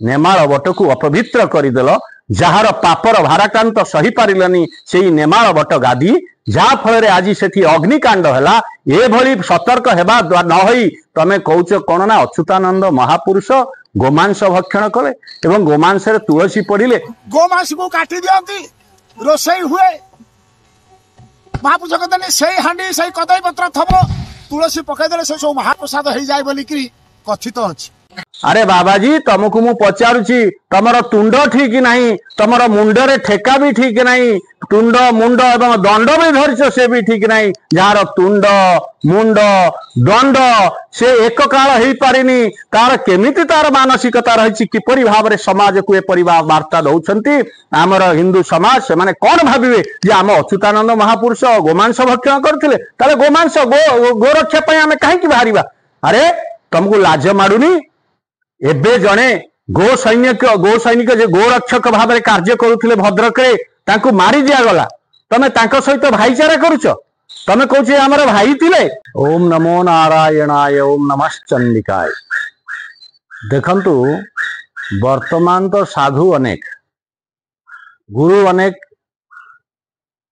ନେମାଳ ବଟକୁ ଅପବିତ୍ର କରିଦେଲ, ଯାହାର ପାପର ଭାରାକ୍ରାନ୍ତ ସହି ପାରିଲନି ସେଇ ନେମାଳ ବଟ ଗାଦି, ଯାହା ଫଳରେ ଆଜି ସେଠି ଅଗ୍ନିକାଣ୍ଡ ହେଲା। ଏଭଳି ସତର୍କ ହେବା ନ ହୋଇ ତମେ କହୁଛ କଣ ନା ଅଚ୍ୟୁତାନନ୍ଦ ମହାପୁରୁଷ ଗୋମାଂସ ଭକ୍ଷଣ କଲେ ଏବଂ ଗୋମାଂସରେ ତୁଳସୀ ପଡିଲେ। ଗୋମାଂସକୁ କାଟି ଦିଅନ୍ତି, ରୋଷେଇ ହୁଏ, ମହାପୁରୁଷ କହନ୍ତି ସେଇ ହାଣ୍ଡି ସେଇ କଦଳୀ ପତ୍ର ଥବ, ତୁଳସୀ ପକେଇଦେଲେ ସେ ସବୁ ମହାପ୍ରସାଦ ହେଇଯାଏ ବୋଲିକିରି କଥିତ ଅଛି। ଆରେ ବାବାଜୀ, ତମକୁ ମୁଁ ପଚାରୁଛି, ତମର ତୁଣ୍ଡ ଠିକ ନାହିଁ, ତମର ମୁଣ୍ଡରେ ଠେକା ବି ଠିକ ନାହିଁ, ତୁଣ୍ଡ ମୁଣ୍ଡ ଏବଂ ଦଣ୍ଡ ବି ଧରିଛ ସେ ବି ଠିକ ନାହିଁ। ଯାହାର ତୁଣ୍ଡ ମୁଣ୍ଡ ଦଣ୍ଡ ସେ ଏକକାଳ ହେଇପାରିନି, ତାର କେମିତି ତାର ମାନସିକତା ରହିଛି? କିପରି ଭାବରେ ସମାଜକୁ ଏପରି ବାର୍ତ୍ତା ଦଉଛନ୍ତି? ଆମର ହିନ୍ଦୁ ସମାଜ ସେମାନେ କଣ ଭାବିବେ ଯେ ଆମ ଅଚ୍ୟୁତାନନ୍ଦ ମହାପୁରୁଷ ଗୋମାଂସ ଭକ୍ଷଣ କରୁଥିଲେ, ତାହେଲେ ଗୋମାଂସ ଗୋରକ୍ଷା ପାଇଁ ଆମେ କାହିଁକି ବାହାରିବା? ଆରେ ତମକୁ ଲାଜ ମାଡୁନି? ଏବେ ଜଣେ ଗୋ ସୈନିକ, ଗୋ ସୈନିକ ଯେ ଗୋରକ୍ଷକ ଭାବରେ କାର୍ଯ୍ୟ କରୁଥିଲେ ଭଦ୍ରକରେ, ତାଙ୍କୁ ମାରି ଦିଆଗଲା, ତମେ ତାଙ୍କ ସହିତ ଭାଇଚାରା କରୁଛ? ତମେ କହୁଛ ଆମର ଭାଇ ଥିଲେ। ଓମ ନମୋ ନାରାୟଣାୟ, ଓମ ନମଶ୍ଚଣ୍ଡିକାୟ। ଦେଖନ୍ତୁ, ବର୍ତ୍ତମାନ ତ ସାଧୁ ଅନେକ, ଗୁରୁ ଅନେକ,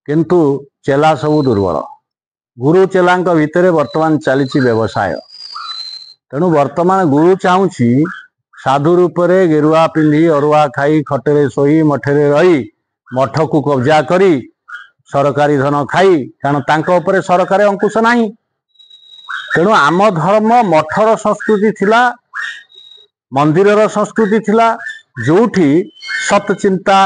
କିନ୍ତୁ ଚେଲା ସବୁ ଦୁର୍ବଳ। ଗୁରୁ ଚେଲାଙ୍କ ଭିତରେ ବର୍ତ୍ତମାନ ଚାଲିଛି ବ୍ୟବସାୟ। ତେଣୁ ବର୍ତ୍ତମାନ ଗୁରୁ ଚାହୁଁଛି ସାଧୁ ରୂପରେ ଗେରୁଆ ପିନ୍ଧି, ଅରୁଆ ଖାଇ, ଖଟରେ ଶୋଇ, ମଠରେ ରହି, ମଠକୁ କବ୍ଜା କରି, ସରକାରୀ ଧନ ଖାଇ, କାରଣ ତାଙ୍କ ଉପରେ ସରକାରୀ ଅଙ୍କୁଶ ନାହିଁ। ତେଣୁ ଆମ ଧର୍ମ ମଠର ସଂସ୍କୃତି ଥିଲା, ମନ୍ଦିରର ସଂସ୍କୃତି ଥିଲା, ଯୋଉଠି ସତ୍ ଚିନ୍ତା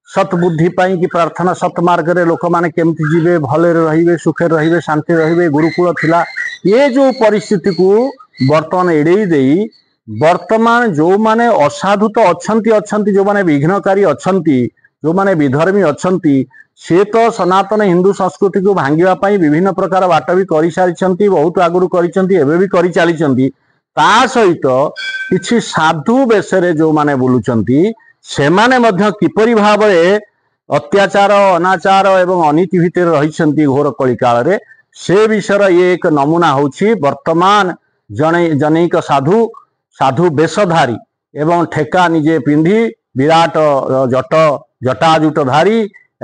ସତ୍ ବୁଦ୍ଧି ପାଇଁକି ପ୍ରାର୍ଥନା, ସତ୍ ମାର୍ଗରେ ଲୋକମାନେ କେମିତି ଯିବେ, ଭଲରେ ରହିବେ, ସୁଖରେ ରହିବେ, ଶାନ୍ତିରେ ରହିବେ, ଗୁରୁକୁଳ ଥିଲା। ଏ ଯୋଉ ପରିସ୍ଥିତିକୁ ବର୍ତ୍ତମାନ ଏଡେଇ ଦେଇ ବର୍ତ୍ତମାନ ଯୋଉମାନେ ଅସାଧୁ ତ ଅଛନ୍ତି ଅଛନ୍ତି, ଯୋଉମାନେ ବିଘ୍ନକାରୀ ଅଛନ୍ତି, ଯୋଉମାନେ ବିଧର୍ମୀ ଅଛନ୍ତି, ସେ ତ ସନାତନ ହିନ୍ଦୁ ସଂସ୍କୃତିକୁ ଭାଙ୍ଗିବା ପାଇଁ ବିଭିନ୍ନ ପ୍ରକାର ବାଟ ବି କରିସାରିଛନ୍ତି, ବହୁତ ଆଗରୁ କରିଛନ୍ତି, ଏବେ ବି କରିଚାଲିଛନ୍ତି। ତା ସହିତ କିଛି ସାଧୁ ବେଶରେ ଯୋଉମାନେ ବୁଲୁଛନ୍ତି, ସେମାନେ ମଧ୍ୟ କିପରି ଭାବରେ ଅତ୍ୟାଚାର, ଅନାଚାର ଏବଂ ଅନୀତି ଭିତରେ ରହିଛନ୍ତି ଘୋର କଳିକାଳରେ, ସେ ବିଷୟର ଇଏ ଏକ ନମୁନା ହଉଛି ବର୍ତ୍ତମାନ ଜଣେ ଜନୈକ ସାଧୁ, ସାଧୁ ବେଶଧାରୀ ଏବଂ ଠେକା ନିଜେ ପିନ୍ଧି, ବିରାଟ ଜଟ ଜଟାଜୁଟଧାରୀ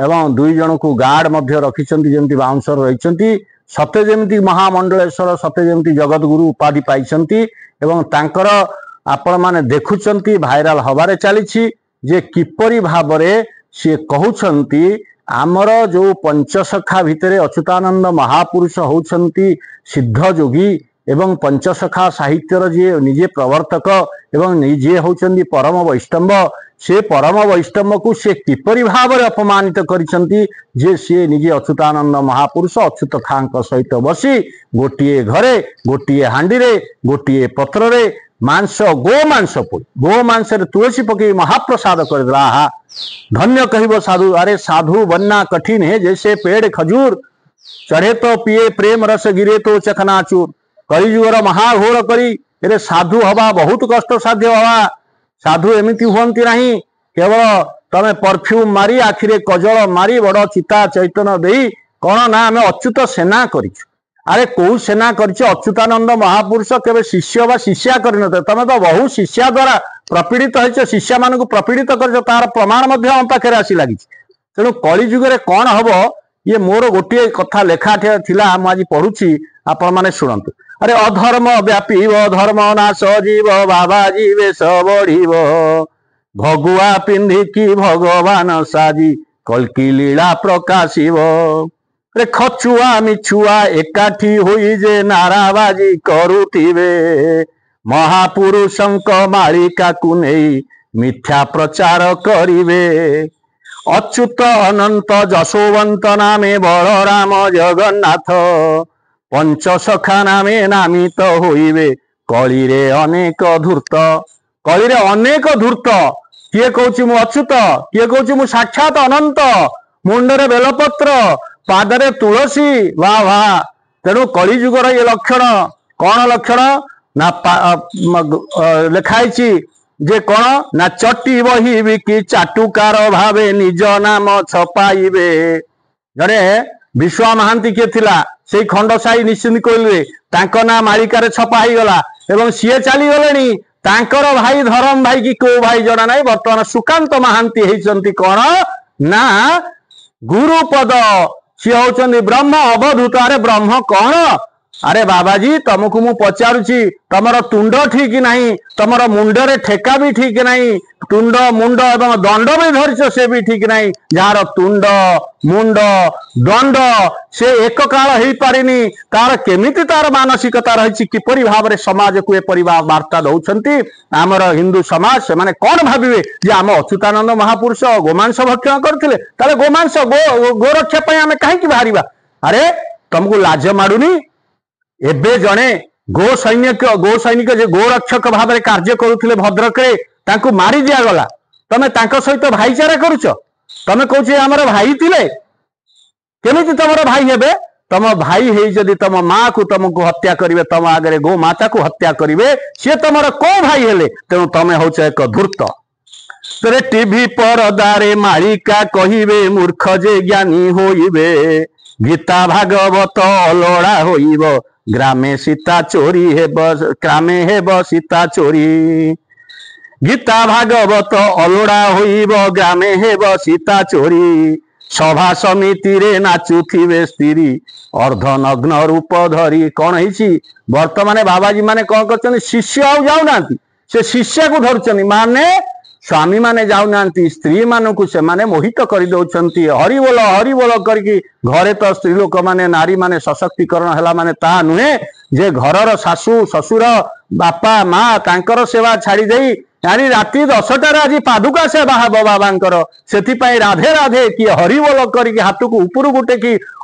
ଏବଂ ଦୁଇ ଜଣଙ୍କୁ ଗାର୍ଡ ମଧ୍ୟ ରଖିଛନ୍ତି, ଯେମିତି ବାଉନ୍ସର ରହିଛନ୍ତି, ସତେ ଯେମିତି ମହାମଣ୍ଡଳେଶ୍ୱର, ସତେ ଯେମିତି ଜଗତଗୁରୁ ଉପାଧି ପାଇଛନ୍ତି। ଏବଂ ତାଙ୍କର ଆପଣମାନେ ଦେଖୁଛନ୍ତି ଭାଇରାଲ ହବାରେ ଚାଲିଛି ଯେ କିପରି ଭାବରେ ସିଏ କହୁଛନ୍ତି ଆମର ଯୋଉ ପଞ୍ଚସଖା ଭିତରେ ଅଚ୍ୟୁତାନନ୍ଦ ମହାପୁରୁଷ ହଉଛନ୍ତି ସିଦ୍ଧ ଯୋଗୀ ଏବଂ ପଞ୍ଚସଖା ସାହିତ୍ୟର ଯିଏ ନିଜେ ପ୍ରବର୍ତ୍ତକ ଏବଂ ଯିଏ ହଉଛନ୍ତି ପରମ ବୈଷ୍ଣବ, ସେ ପରମ ବୈଷ୍ଣବକୁ ସେ କିପରି ଭାବରେ ଅପମାନିତ କରିଛନ୍ତି ଯେ ସିଏ ନିଜେ ଅଚ୍ୟୁତାନନ୍ଦ ମହାପୁରୁଷ ଅଚ୍ୟୁତ ଖାଁଙ୍କ ସହିତ ବସି ଗୋଟିଏ ଘରେ, ଗୋଟିଏ ହାଣ୍ଡିରେ, ଗୋଟିଏ ପତ୍ରରେ ମାଂସ, ଗୋମାଂସ ପୋଡ଼ି, ଗୋମାଂସରେ ତୁଳସୀ ପକେଇ ମହାପ୍ରସାଦ କରିଦେଲା। ଆହା, ଧନ୍ୟ କହିବ ସାଧୁ। ଆରେ ସାଧୁ ବନ୍ନା କଠିନ ହେ, ଜैसे पेड़ खजूर, चढ़े तो पिए प्रेम रस, गिरे तो चकनाचूर। କଳିଯୁଗର ମହାଘୋର କରି ଏରେ ସାଧୁ ହବା ବହୁତ କଷ୍ଟ ସାଧ୍ୟ ହବା। ସାଧୁ ଏମିତି ହୁଅନ୍ତି ନାହିଁ କେବଳ ତମେ ପରଫ୍ୟୁମ ମାରି, ଆଖିରେ କଜଳ ମାରି, ବଡ ଚିତା ଚୈତନ ଦେଇ କଣ ନା ଆମେ ଅଚ୍ୟୁତ ସେନା କରିଛୁ। ଆରେ କୋଉ ସେନା କରିଛ? ଅଚ୍ୟୁତାନନ୍ଦ ମହାପୁରୁଷ କେବେ ଶିଷ୍ୟ ବା ଶିଷ୍ୟା କରିନଥିଲେ। ତମେ ତ ବହୁ ଶିଷ୍ୟା ଦ୍ଵାରା ପ୍ରପୀଡ଼ିତ ହେଇଛ, ଶିଷ୍ୟା ମାନଙ୍କୁ ପ୍ରପୀଡ଼ିତ କରିଛ, ତାର ପ୍ରମାଣ ମଧ୍ୟ ଆମ ପାଖରେ ଆସି ଲାଗିଛି। ତେଣୁ କଳି ଯୁଗରେ କଣ ହବ, ଇଏ ମୋର ଗୋଟିଏ କଥା ଲେଖା ଥିଲା, ମୁଁ ଆଜି ପଢୁଛି, ଆପଣମାନେ ଶୁଣନ୍ତୁ। ଆରେ ଅଧର୍ମ ବ୍ୟାପିବ, ଧର୍ମ ନାଶ ଯିବ, ବାବାଜୀ ବେଶ ବଢିବ, ଭଗୁଆ ପିନ୍ଧିକି ଭଗବାନ ସାଜି କଳ୍କି ଲୀଳା ପ୍ରକାଶିବ। ରେ ଖଚୁଆ ମିଛୁଆ ଏକାଠି ହୋଇ ଯେ ନାରାବାଜି କରୁଥିବେ, ମହାପୁରୁଷଙ୍କ ମାଳିକାକୁ ନେଇ ମିଥ୍ୟା ପ୍ରଚାର କରିବେ। ଅଚ୍ୟୁତ ଅନନ୍ତ ଯଶୋବନ୍ତ ନାମେ ବଳରାମ ଜଗନ୍ନାଥ, ପଞ୍ଚସଖା ନାମେ ନାମିତ ହୋଇବେ କଳିରେ ଅନେକ ଧୂର୍ତ୍ତ। କଳିରେ ଅନେକ ଧୂର୍ତ୍ତ। କିଏ କହୁଛି ମୁଁ ଅଚ୍ୟୁତ, କିଏ କହୁଛି ମୁଁ ସାକ୍ଷାତ ଅନନ୍ତ, ମୁଣ୍ଡରେ ବେଲପତ୍ର, ପାଦରେ ତୁଳସୀ, ବା ବା। ତେଣୁ କଳି ଯୁଗର ଇଏ ଲକ୍ଷଣ। କଣ ଲକ୍ଷଣ ନା ଲେଖା ହେଇଛି ଯେ କଣ ନା ଚଟି ବହି ବିକି ଚାଟୁକାର ଭାବେ ନିଜ ନାମ ଛପାଇବେ। ଜଣେ ବିଶ୍ଵା ମହାନ୍ତି କିଏ ଥିଲା ସେଇ ଖଣ୍ଡସାହି ନିଶ୍ଚିନ୍ତ କୋଇଲରେ, ତାଙ୍କ ନାଁ ମାଳିକାରେ ଛପା ହେଇଗଲା ଏବଂ ସିଏ ଚାଲିଗଲେଣି, ତାଙ୍କର ଭାଇ ଧରମ ଭାଇ କି କୋଉ ଭାଇ ଜଣା ନାହିଁ, ବର୍ତ୍ତମାନ ସୁକାନ୍ତ ମହାନ୍ତି ହେଇଛନ୍ତି କଣ ନା ଗୁରୁପଦ, ସିଏ ହଉଛନ୍ତି ବ୍ରହ୍ମ ଅବଧୂତ। ଆରେ ବ୍ରହ୍ମ କଣ? ଆରେ ବାବାଜୀ, ତମକୁ ମୁଁ ପଚାରୁଛି, ତମର ତୁଣ୍ଡ ଠିକ ନାହିଁ, ତମର ମୁଣ୍ଡରେ ଠେକା ବି ଠିକ ନାହିଁ, ତୁଣ୍ଡ ମୁଣ୍ଡ ଏବଂ ଦଣ୍ଡ ବି ଧରିଛ ସେ ବି ଠିକ ନାହିଁ। ଯାହାର ତୁଣ୍ଡ ମୁଣ୍ଡ ଦଣ୍ଡ ସେ ଏକକାଳ ହେଇପାରିନି, ତାର କେମିତି ତାର ମାନସିକତା ରହିଛି, କିପରି ଭାବରେ ସମାଜକୁ ଏପରି ବାର୍ତ୍ତା ଦଉଛନ୍ତି? ଆମର ହିନ୍ଦୁ ସମାଜ ସେମାନେ କଣ ଭାବିବେ ଯେ ଆମ ଅଚ୍ୟୁତାନନ୍ଦ ମହାପୁରୁଷ ଗୋମାଂସ ଭକ୍ଷଣ କରୁଥିଲେ, ତାହେଲେ ଗୋମାଂସ ଗୋରକ୍ଷା ପାଇଁ ଆମେ କାହିଁକି ବାହାରିବା? ଆରେ ତମକୁ ଲାଜ ମାଡୁନି? ଏବେ ଜଣେ ଗୋ ସୈନିକ ଯେ ଗୋରକ୍ଷକ ଭାବରେ କାର୍ଯ୍ୟ କରୁଥିଲେ ଭଦ୍ରକରେ, ତାଙ୍କୁ ମାରି ଦିଆଗଲା, ତମେ ତାଙ୍କ ସହିତ ଭାଇଚାରା କରୁଛ? ତମେ କହୁଛ ଆମର ଭାଇ ଥିଲେ, କେମିତି ତମର ଭାଇ ହେବେ? ତମ ଭାଇ ହେଇ ଯଦି ତମ ମାକୁ ତମକୁ ହତ୍ୟା କରିବେ, ତମ ଆଗରେ ଗୋ ମାତାକୁ ହତ୍ୟା କରିବେ, ସିଏ ତମର କୋଉ ଭାଇ ହେଲେ? ତେଣୁ ତମେ ହଉଛ ଏକ ଧୂର୍ତ୍ତ। ଟିଭି ପରଦାରେ ମାଳିକା କହିବେ, ମୂର୍ଖ ଯେ ଜ୍ଞାନୀ ହୋଇବେ, ଗୀତା ଭାଗବତ ଅଲୋଡ଼ା ହୋଇବ, ଗ୍ରାମେ ସୀତା ଚୋରି ହେବ, ଗ୍ରାମେ ହେବ ସୀତା ଚୋରି। ଗୀତା ଭାଗବତ ଅଲୋଡ଼ା ହୋଇବ, ଗ୍ରାମେ ହେବ ସୀତା ଚୋରି। ସଭା ସମିତିରେ ନାଚୁଥିବେ ସ୍ତ୍ରୀ ଅର୍ଦ୍ଧନଗ୍ନ ରୂପ ଧରି। କଣ ହେଇଛି ବର୍ତ୍ତମାନ? ବାବାଜୀ ମାନେ କଣ କରୁଛନ୍ତି? ଶିଷ୍ୟ ଆଉ ଯାଉନାହାନ୍ତି, ସେ ଶିଷ୍ୟକୁ ଧରୁଛନ୍ତି। ମାନେ ସ୍ୱାମୀ ମାନେ ଯାଉନାହାନ୍ତି, ସ୍ତ୍ରୀ ମାନଙ୍କୁ ସେମାନେ ମୋହିତ କରିଦଉଛନ୍ତି। ହରିବୋଲ ହରିବୋଲ କରିକି ଘରେ ତ ସ୍ତ୍ରୀ ଲୋକମାନେ ନାରୀ ମାନେ ସଶକ୍ତିକରଣ ହେଲା ମାନେ ତାହା ନୁହେଁ ଯେ ଘରର ଶାଶୁ ଶ୍ୱଶୁର ବାପା ମା ତାଙ୍କର ସେବା ଛାଡି ଦେଇ ଆରେ ରାତି 10ଟାରେ ଆଜି ପାଦୁକା ସେବା ହବ ବାବାଙ୍କର, ସେଥିପାଇଁ ରାଧେ ରାଧେ କିଏ ହରିବୋଲ କରିକି ହାତକୁ ଉପରକୁ ଟେକି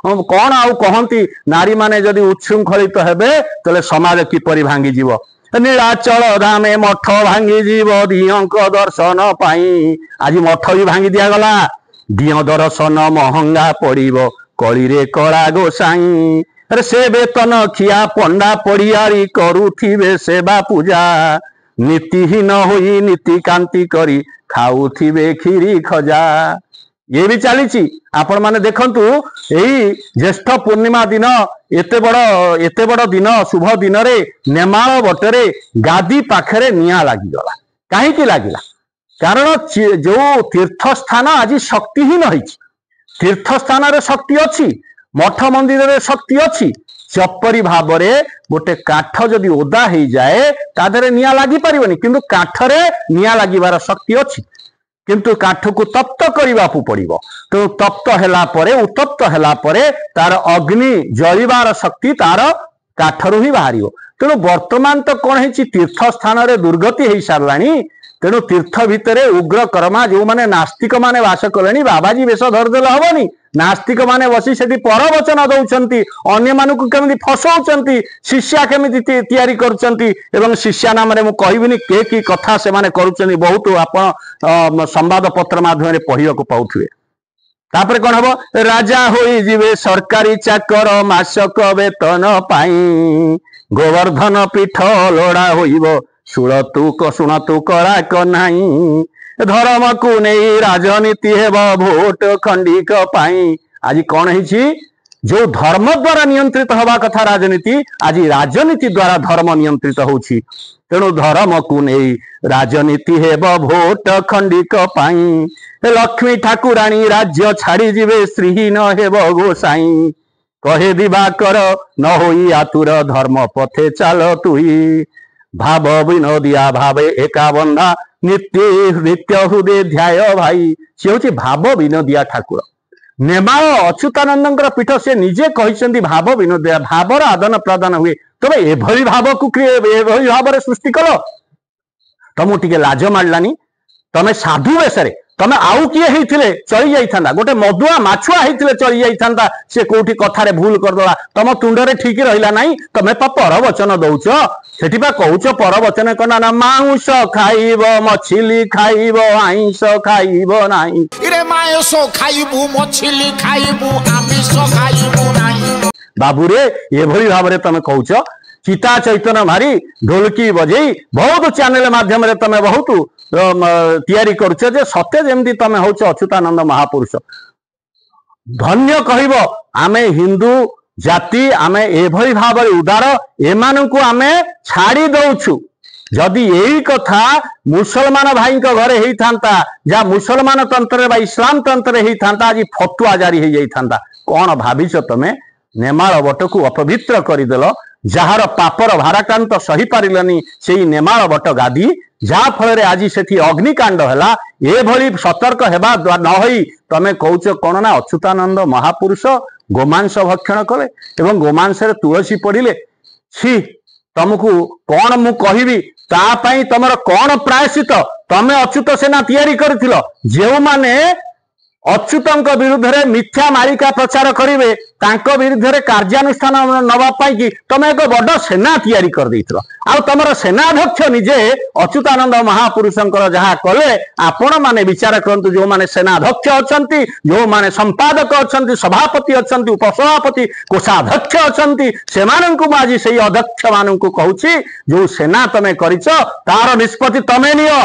କଣ ଆଉ କହନ୍ତି। ନାରୀ ମାନେ ଯଦି ଉଚ୍ଛୃଙ୍ଖଳିତ ହେବେ ତାହେଲେ ସମାଜ କିପରି ଭାଙ୍ଗିଯିବ? ନୀଳାଚଳ ଧାମେ ମଠ ଭାଙ୍ଗିଯିବ ଦିଅଙ୍କ ଦର୍ଶନ ପାଇଁ। ଆଜି ମଠ ବି ଭାଙ୍ଗି ଦିଆଗଲା, ଦିଅଁ ଦର୍ଶନ ମହଙ୍ଗା ପଡିବ କଳିରେ କଳା ଗୋସାଇଁ। ଆରେ ସେ ବେତନ ଖିଆ ପଣ୍ଡା ପଡିଆରି କରୁଥିବେ ସେବା ପୂଜା, ନୀତିହୀନ ହୋଇ ନୀତିକାନ୍ତି କରି ଖାଉଥିବେ କ୍ଷୀରି ଖଜା। ଇଏ ବି ଚାଲିଛି। ଆପଣ ମାନେ ଦେଖନ୍ତୁ, ଏଇ ଜ୍ୟେଷ୍ଠ ପୂର୍ଣ୍ଣିମା ଦିନ, ଏତେ ବଡ ଦିନ, ଶୁଭ ଦିନରେ ନେମାଳ ବଟରେ ଗାଦି ପାଖରେ ନିଆଁ ଲାଗିଗଲା। କାହିଁକି ଲାଗିଲା? କାରଣ ଯୋଉ ତୀର୍ଥସ୍ଥାନ ଆଜି ଶକ୍ତିହୀନ ହେଇଛି। ତୀର୍ଥସ୍ଥାନରେ ଶକ୍ତି ଅଛି, ମଠ ମନ୍ଦିରରେ ଶକ୍ତି ଅଛି, ଯେପରି ଭାବରେ ଗୋଟେ କାଠ ଯଦି ଓଦା ହେଇଯାଏ ତା ଦେହରେ ନିଆଁ ଲାଗିପାରିବନି, କିନ୍ତୁ କାଠରେ ନିଆଁ ଲାଗିବାର ଶକ୍ତି ଅଛି, କିନ୍ତୁ କାଠକୁ ତପ୍ତ କରିବାକୁ ପଡିବ। ତେଣୁ ତପ୍ତ ହେଲା ପରେ, ଉତ୍ତପ୍ତ ହେଲା ପରେ ତାର ଅଗ୍ନି ଜଳିବାର ଶକ୍ତି ତାର କାଠରୁ ହିଁ ବାହାରିବ। ତେଣୁ ବର୍ତ୍ତମାନ ତ କଣ ହେଇଛି, ତୀର୍ଥ ସ୍ଥାନରେ ଦୁର୍ଗତି ହେଇସାରିଲାଣି। ତେଣୁ ତୀର୍ଥ ଭିତରେ ଉଗ୍ର କର୍ମା ଯୋଉମାନେ ନାସ୍ତିକ ମାନେ ବାସ କଲେଣି, ବାବାଜୀ ବେଶ ଧରିଦେଲେ ହବନି। ନାସ୍ତିକ ମାନେ ବସି ସେଠି ପରବଚନ ଦଉଛନ୍ତି, ଅନ୍ୟମାନଙ୍କୁ କେମିତି ଫସଉଛନ୍ତି, ଶିଷ୍ୟା କେମିତି ତିଆରି କରୁଛନ୍ତି। ଏବଂ ଶିଷ୍ୟା ନାମରେ ମୁଁ କହିବିନି କେ କି କଥା ସେମାନେ କରୁଛନ୍ତି, ବହୁତ ଆପଣ ସମ୍ବାଦ ପତ୍ର ମାଧ୍ୟମରେ ପଢିବାକୁ ପାଉଥିବେ। ତାପରେ କଣ ହବ? ରାଜା ହୋଇଯିବେ ସରକାରୀ ଚାକର ମାସକ ବେତନ ପାଇଁ, ଗୋବର୍ଦ୍ଧନ ପୀଠ ଲୋଡ଼ା ହୋଇବ ଶୁଣ ତୁ କଳାକ ନାହିଁ। ଧର୍ମକୁ ନେଇ ରାଜନୀତି ହେବ ଭୋଟ ଖଣ୍ଡିକ ପାଇଁ। ଆଜି କଣ ହେଇଛି? ଯୋଉ ଧର୍ମ ଦ୍ଵାରା ନିୟନ୍ତ୍ରିତ ହବା କଥା ରାଜନୀତି, ଆଜି ରାଜନୀତି ଦ୍ଵାରା ଧର୍ମ ନିୟନ୍ତ୍ରିତ ହଉଛି। ତେଣୁ ଧର୍ମକୁ ନେଇ ରାଜନୀତି ହେବ ଭୋଟ ଖଣ୍ଡିକ ପାଇଁ। ଲକ୍ଷ୍ମୀ ଠାକୁରାଣୀ ରାଜ୍ୟ ଛାଡିଯିବେ, ଶ୍ରୀହୀନ ହେବ ଗୋସାଇଁ। କହେ ଦିବାକର ନ ହୋଇ ଆତୁର, ଧର୍ମ ପଥେ ଚାଲ ତୁଇ। ଭାବ ବିନୋଦିଆ ଭାବେ ଏକା ବନ୍ଧା, ନିତ୍ୟ ନିତ୍ୟ ହୃଦୟ ଧ୍ୟାୟ ଭାଇ। ସିଏ ହଉଛି ଭାବ ବିନୋଦିଆ ଠାକୁର। ନେମାଳ ଅଚ୍ୟୁତାନନ୍ଦଙ୍କର ପୀଠ, ସେ ନିଜେ କହିଛନ୍ତି ଭାବ ବିନୋଦିଆ, ଭାବର ଆଦାନ ପ୍ରଦାନ ହୁଏ। ତମେ ଏଭଳି ଭାବକୁ ଏଭଳି ଭାବରେ ସୃଷ୍ଟି କଲ, ତମକୁ ଟିକେ ଲାଜ ମାଡ଼ିଲାନି? ତମେ ସାଧୁ ବେଶରେ, ତମେ ଆଉ କିଏ ହେଇଥିଲେ ଚଳି ଯାଇଥାନ୍ତା, ଗୋଟେ ମଦୁଆ ମାଛୁଆ ହେଇଥିଲେ ଚଳି ଯାଇଥାନ୍ତା, ସେ କୋଉଠି କଥାରେ ଭୁଲ କରିଦେଲା, ତମ ତୁଣ୍ଡରେ ଠିକ ରହିଲା ନାହିଁ, ତମେ ପା ପରବଚନ ଦଉଛ। ସେଠି ପା କହୁଛ ପରବଚନ କଣ ନା ମାଉଁସ ଖାଇବ ମଛିଲି ଖାଇବ ଆଇଁଷ ଖାଇବ ନାହିଁ। ମାଉଁସ ଖାଇବୁ ମଛିଲି ଖାଇବୁ ଆମିଷ ଖାଇବୁ ନାହିଁ। ବାବୁରେ, ଏଭଳି ଭାବରେ ତମେ କହୁଛ। ଚିତା ଚୈତନ୍ୟ ମାରି ଢୋଲକି ବଜେଇ ବହୁତ ଚ୍ୟାନେଲ ମାଧ୍ୟମରେ ତମେ ବହୁତ ତିଆରି କରୁଛ ଯେ ସତେ ଯେମିତି ତମେ ହଉଛ ଅଚ୍ୟୁତାନନ୍ଦ ମହାପୁରୁଷ। ଧନ୍ୟ କହିବ ଆମେ ହିନ୍ଦୁ ଜାତି, ଆମେ ଏଭଳି ଭାବରେ ଉଦାର, ଏମାନଙ୍କୁ ଆମେ ଛାଡି ଦଉଛୁ। ଯଦି ଏଇ କଥା ମୁସଲମାନ ଭାଇଙ୍କ ଘରେ ହେଇଥାନ୍ତା, ଯାହା ମୁସଲମାନ ତନ୍ତ୍ରରେ ବା ଇସଲାମ ତନ୍ତ୍ରରେ ହେଇଥାନ୍ତା, ଆଜି ଫତୁଆ ଜାରି ହେଇଯାଇଥାନ୍ତା। କଣ ଭାବିଛ ତମେ? ନେମାଳ ବଟକୁ ଅପବିତ୍ର କରିଦେଲ, ଯାହାର ପାପର ଭାରାକ୍ରାନ୍ତ ସହି ପାରିଲନି ସେଇ ନେମାଳ ବଟ ଗାଦି, ଯାହା ଫଳରେ ଆଜି ସେଠି ଅଗ୍ନିକାଣ୍ଡ ହେଲା। ଏଭଳି ସତର୍କ ହେବା ନ ହୋଇ ତମେ କହୁଛ କଣ ନା ଅଚ୍ୟୁତାନନ୍ଦ ମହାପୁରୁଷ ଗୋମାଂସ ଭକ୍ଷଣ କଲେ ଏବଂ ଗୋମାଂସରେ ତୁଳସୀ ପଡିଲେ। ଛି, ତମକୁ କଣ ମୁଁ କହିବି? ତା ପାଇଁ ତମର କଣ ପ୍ରାୟଶ୍ଚିତ? ତମେ ଅଚ୍ୟୁତ ସେନା ତିଆରି କରିଥିଲ। ଯେଉଁମାନେ ଅଚ୍ୟୁତଙ୍କ ବିରୁଦ୍ଧରେ ମିଥ୍ୟା ମାଳିକା ପ୍ରଚାର କରିବେ, ତାଙ୍କ ବିରୁଦ୍ଧରେ କାର୍ଯ୍ୟାନୁଷ୍ଠାନ ନବା ପାଇଁ କି ତମେ ଏକ ବଡ ସେନା ତିଆରି କରିଦେଇଥିଲ। ଆଉ ତମର ସେନାଧ୍ୟକ୍ଷ ନିଜେ ଅଚ୍ୟୁତାନନ୍ଦ ମହାପୁରୁଷଙ୍କର ଯାହା କଲେ, ଆପଣ ମାନେ ବିଚାର କରନ୍ତୁ। ଯୋଉମାନେ ସେନାଧ୍ୟକ୍ଷ ଅଛନ୍ତି, ଯୋଉମାନେ ସମ୍ପାଦକ ଅଛନ୍ତି, ସଭାପତି ଅଛନ୍ତି, ଉପସଭାପତି, କୋଷାଧ୍ୟକ୍ଷ ଅଛନ୍ତି, ସେମାନଙ୍କୁ ମୁଁ ଆଜି ସେଇ ଅଧ୍ୟକ୍ଷ ମାନଙ୍କୁ କହୁଛି, ଯୋଉ ସେନା ତମେ କରିଛ ତାର ନିଷ୍ପତ୍ତି ତମେ ନିଅ।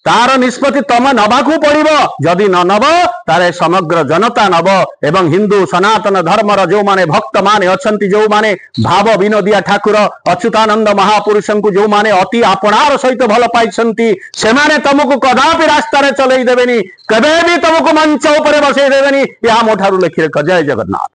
ତାର ନିଷ୍ପତ୍ତି ତମେ ନବାକୁ ପଡିବ। ଯଦି ନ ନବ, ତାହେଲେ ସମଗ୍ର ଜନତା ନବ ଏବଂ ହିନ୍ଦୁ ସନାତନ ଧର୍ମର ଯୋଉମାନେ ଭକ୍ତମାନେ ଅଛନ୍ତି, ଯୋଉମାନେ ଭାବ ବିନୋଦିଆ ଠାକୁର ଅଚ୍ୟୁତାନନ୍ଦ ମହାପୁରୁଷଙ୍କୁ ଯୋଉମାନେ ଅତି ଆପଣାର ସହିତ ଭଲ ପାଇଛନ୍ତି, ସେମାନେ ତମକୁ କଦାପି ରାସ୍ତାରେ ଚଲେଇ ଦେବେନି, କେବେ ବି ତମକୁ ମଞ୍ଚ ଉପରେ ବସେଇ ଦେବେନି। ଏହା ମୋ ଠାରୁ ଲେଖି ରଖ। ଜୟ ଜଗନ୍ନାଥ।